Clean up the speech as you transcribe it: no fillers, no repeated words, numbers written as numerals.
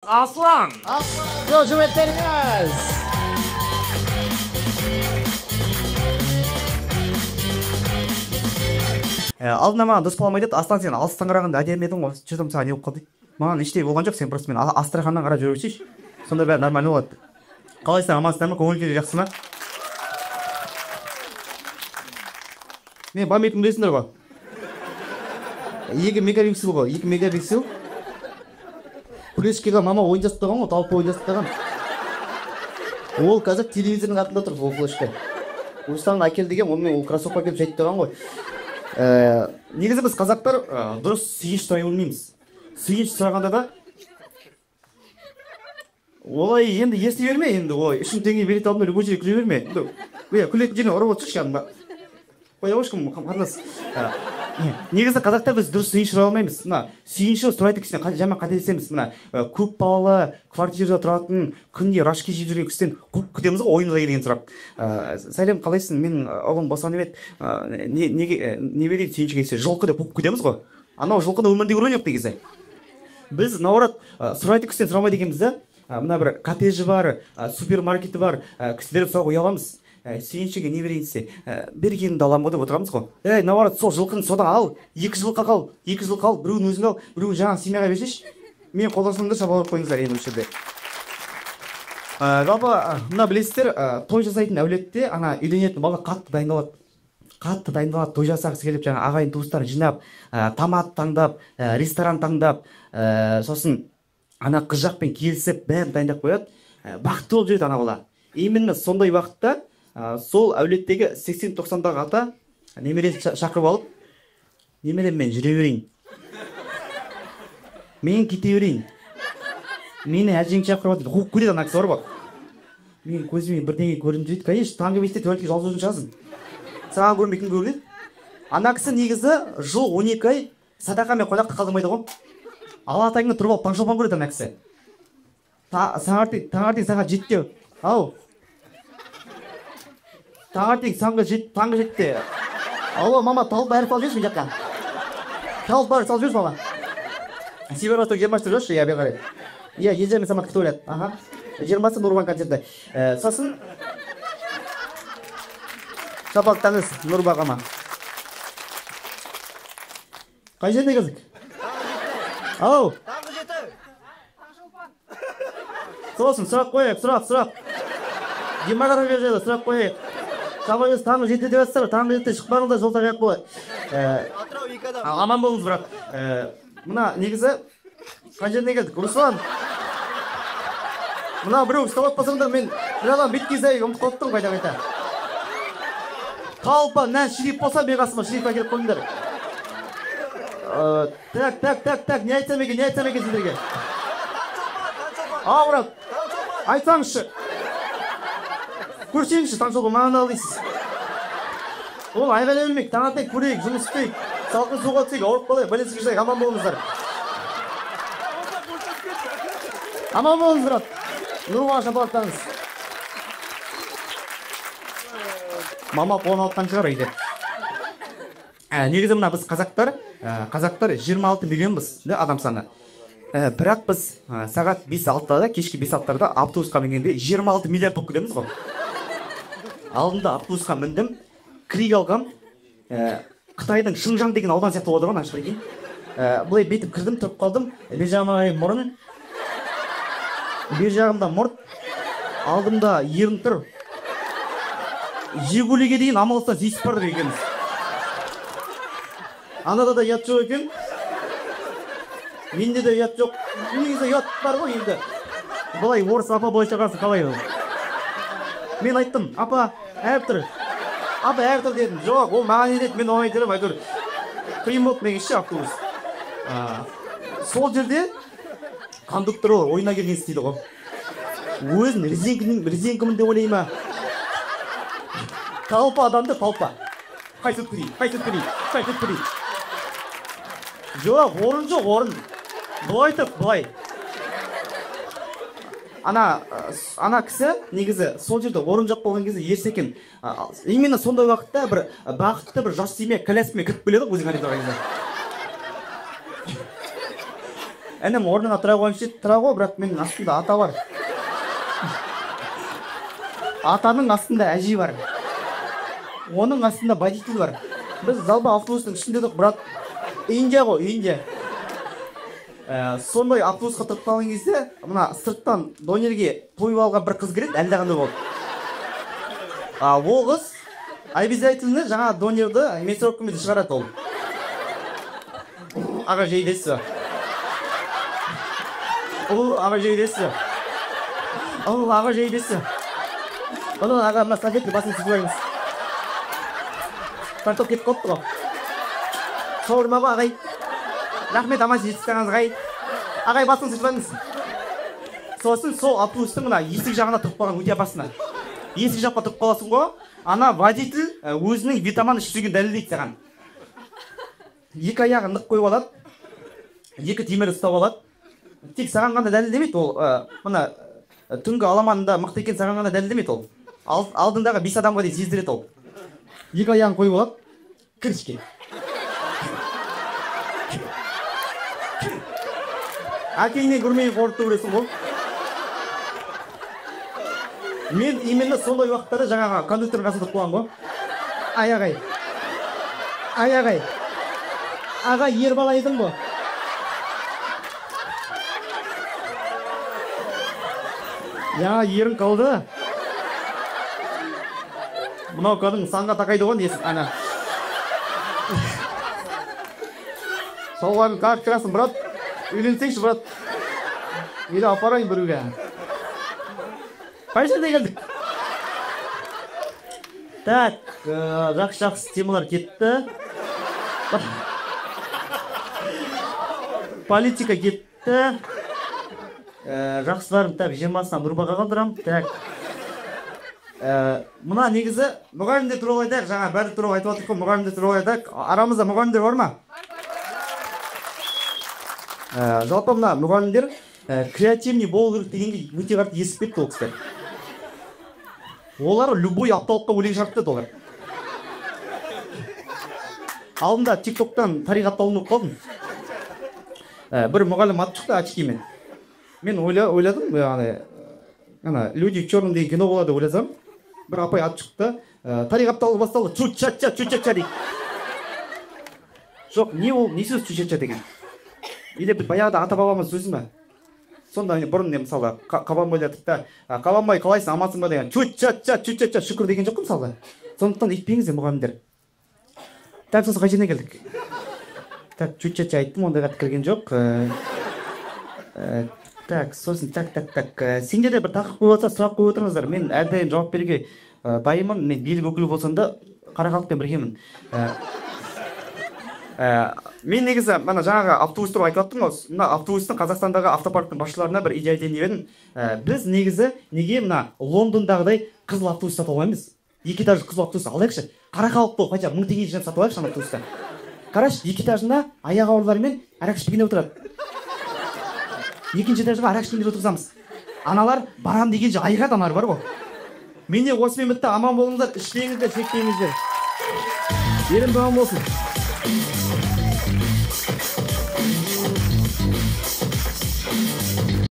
Аслан. Қошеметтеріңіз. Алдында маған дос балам айтады: «Аслан, сен алыстан қарағанда әдемі едің ғой, че там саған не болып қалды?» – дейді. Маған ештеңе болған жоқ, сен просто мен Астраханнан қарап жүре берсейші, сонда бәрі нормально болады. Қалайсыңдар, амансыңдар ма, көңіл күйің жақсы ма? Мен памятімді білесіңдер ғой, 2 мегапиксель ғой, 2 мегапиксель. Флешкаға мама ойын жазып қойған ғой, толпа ойын жазып қойған. Ол қазір телевизордың артында тұр, ол флешка. Руслан әкел деген, онымен ол кроссовка әкеліп жайып қойған ғой. Негізі біз қазақтар дұрыс сүйініш сұрай білмейміз. Сүйініш сұрағанда да олай енді ести берме, енді олай 3000 теңге бере алдым, любой жерге күле берме. Енді, иә, күлетін жеріне ұрып отыршы кәдімгі. Қоя қойшы, қарындас. Негізі қазақтар біз дұрыс сүйінші сұрай алмаймыз. Мына сүйінші сұрайтын кісіден жаман қателесеміз. Мына көп балалы квартирада тұратын, күнде рашки жеп жүрген кісіден көп күтеміз ғой ойымызға келген сұрақ. Сәлем, қалайсың, менің ұлым босанып еді, неге, не берейін сүйінші келсе, жылқы деп қуып кетеміз ғой. Анау жылқыны өмірінде көрген жоқ негізі. Біз наоборот сұрайтын кісіден сұрамайды екенбіз да. Мына бір коттеджі бар, супермаркеті бар кісілерден сұрауға ұяламыз. Сүйіншіге не берейін десе, бергенімді аламын ғой деп отырамыз ғой. Ей, наоборот, сол жылқыны содан ал, 2 жылқы қал, 2 жылқы ал, біреуін өзің ал, біреуін жаңағы семьяға берсейші. Мен қолдасаңдар шапалақ қойыңыздар енді осы жерде. Жалпы, мына білесіздер, той жасайтын әулетте ана үйленетін бала қатты дайындалады. Қатты дайындалады, той жасағысы келіп, жаңа ағайын туыстарын жинап, тамақ таңдап, ресторан таңдап, сосын ана қыз жақпен келісіп, бәрін дайындап қояды. Бақытты болып жүреді ана бала. Именно сондай уақытта сол әулеттегі 80-90-дағы ата немересін шақырып алып, немерем, мен жүре берейін, мен кете берейін, мені әжең шақырып жатыр, қуып кетеді ана кісі бар ғой. Мен көзіме бірдеңе көрінді дейді. Конечно, таңғы 5-те туалетке жалғыз өзің шығасың, саған көрінбей кім көрінеді? Ана кісі негізі жыл 12 ай садақа мен қонақты қалдырмайды ғой. Ала таңда тұрып алып таңшолпан көреді ана кісі. Таңертең сағат 7-те, ау, таңертең таңғы 7-те. Алло, мама, тауып бәрі салып жіберші мына жаққа. Тауып бәрі салып жіберші, мама. Северо-Восток жиырма үште жүрші, иә, бері қарай. Иә, Елжан мен Самат күтіп ойлады. Аха. 20-сы Нұрбан концерті. Сосын шапалақтаңыз Нұрбағама. Қай жерде келдік? Ау. Таңғы 7. Сосын сұрақ қояйық, сұрақ, сұрақ. Демография жайлы сұрақ қояйық. Шамамен таңғы 7 деп жатсыздар, таңғы 7-те шықпаңыздар, жол таяқ болады. Атырау 2 адам. Аман болыңыз, бірақ. Мына негізі қай жеріне келдік? Руслан. Мына біреу ұстап алып мен бір адам бетке сайып ұмытып қалып тұрмын қайта-қайта. Қалпа, нән шериф болса, мен қасыма шериф әкеліп қойыңдар. Так, так, так, так, не айтсам екен, не айтсам екен сіздерге? Ау, брат, айтсаңызшы. Көрсеңізші, Таңшолпан, маған ал дейсіз. Ол айғайлай бермейік, таңертең көрейік, жұмыс істейік, салқын суға түсейік, ауырып қалайық, больницаға жатайық, аман болыңыздар. Аман болыңыз, брат. Нұрбаға шапалақтаңыз. Мама қуанып алған шығар үйде. Негізі мына біз қазақтар 26 миллионбыз, да, адам саны. Бірақ біз сағат 5-6-да, кешкі 5-6-да автобусқа мінгенде 26 миллиард болып келеміз ғой. Алдында автобусқа міндім, крик алғам, Қытайдың Шыңжаң деген аудан сияқты болады ғой, ана прикинь. Былай бүйтіп кірдім, тұрып қалдым, бер жағыма қарай мұрын, бер жағымда мұрт, алдымда ерін тұр. Жигулиге дейін амалсыздан сүйісіп бардық екеуміз. Анада да ұят жоқ екен, менде де ұят жоқ. Негізі ұят бар ғой енді. Былай орыс апа былай шығарсың, қалай ол? Мен айттым, апа, әріп тұр. Апа, әріп тұр дедім. Жоқ, ол маған не деді, мен оған айтарым, әйтеуір. Қиын болды менің ше автобус. Сол жерде кондуктор ол ойына келген істейді ғой. Өзін резинкамын деп ойлай ма? Толпа адамды толпа. Қайсы өткізейін, қайсы өткізейін, қайсы өткізейін. Жоқ, орын жоқ, орын. Былай тұр, былай. Ана кісі негізі сол жерде орын жоқ болған кезде ерсі екен. Именно сондай уақытта бір бақытты бір жас семья коляскамен кіріп келеді ғой өзің арендаға кезде. Інім орнына тұра қойыңызшы дейді, тұра ғой, бірақ менің астымда ата бар. Атаның астында әже бар. Оның астында водитель бар. Біз залба автобустың ішінде едік, брат. Индия ғой, Индия. Сондай автобусқа тұрып қалған кезде, мына сырттан донерге тойып алған бір қыз кіреді, әлдеқандай болды. Ол қыз обязательно жаңа донерді мясорубкамен шығарады ол. Аға жейдесі. Ол аға жейдесі. Ол аға жейдесі. Ол аға мына салфетка басын сүртіп алыңыз. Картоп кетіп қалыпты ғой. Шаурма ғой ағай. Рахмет, аман жеткізгеніңізге ағай. Ағай басын сүртіп алыңыз. Сосын сол автобустың мына есік жағына тұрып қалған, өте опасно. Есік жаққа тұрып қаласың ғой, ана водитель өзінің витамин ішіп жүргенін дәлелдейді саған. Екі аяғын нық қойып алады, екі темір ұстап алады. Тек саған ғана дәлелдемейді ол, мына түнгі аламанында мықты екен саған ғана дәлелдемейді ол. Алдындағы 5 адамға дейін сездіреді ол. Екі аяғын қойып алады, кір ішке. Әкеңнен көрмей қорқытып көресің ғой. Мен именно сондай уақыттарда жаңағы кондуктордың қасында тұрып қалған ғой. Ай ағай, ай ағай, аға ер бала едің ғой. Я, ерің қалды. Мынау кәдімгі санға тақайды ғой несі, ана. Шалбарын қағып шығасың, брат. Үйленсеңші, брат. Или апарайын біреуге. Қай жерде келдік? Так, жақсы-жақсы темалар кетті. Политика кетті. Жақсыларын так 20-сынан Нұрбаға қалдырамын. Так. Мына негізі мұғалімдер туралы айтайық, жаңа бәрі туралы айтып отырмық қой, мұғалімдер туралы айтайық. Арамызда мұғалімдер бар ма? Жалпы мына мұғалімдер креативный болу керек дегенге өте қатты есіп кетті ол кісілер. Олар любой апталыққа өлең шығарып кетеді олар. Алдында TikTok-тан тарих апталығын оқып қалдым. Бір мұғалім атып шықты очкимен. Мен ойладым, ана «Люди в черном» деген кино болады ойласам, бір апай атып шықты, тарих апталығы басталды, чу-ча-ча, чу-ча-ча дейді. Жоқ, не ол, не сөз чу-ча-ча деген? Или бір баяғыда ата-бабамыз сөзі ме? Сонда бұрын не мысалы Қабанбайлар тіпті Қабанбай қалайсың, амансың ба деген чу-ча-ча, чу-ча-ча, шүкір деген жоқ қой мысалы. Сондықтан өйтпеңіздер мұғалімдер. Так, сосын қай жеріне келдік? Так, чу-ча-ча айттым, ондайға кірген жоқ. Так, сосын, так. Сендер де бір тақырып қойып отырса, сұрақ қойып отырыңыздар. Мен әрдайым жауап беруге дайынмын. Мен билік өкілі болсам да, қара халықпен біргемін. Мен негізі мына жаңағы автобус туралы айтып жаттым ғой. Мына автобустың Қазақстандағы автопарктың басшыларына бір идея айтайын деп едім. Біз негізі неге мына Лондондағыдай қызыл автобус сатып алмаймыз? Екі этажды қызыл автобус алайықшы. Қара халық болып, хотя 1000 теңге жинап сатып алайықшы ана автобусты. Қарашы, екі этажында аяқ ауырлармен арақ ішпегенде отырады. Екінші этажға арақ ішкендер отырғызамыз. Аналар барам дегенше айығады, аналар бар ғой. Менде осымен бітті, аман болыңыздар, ішпеңіздер, шекпеңіздер. Елім аман болсын.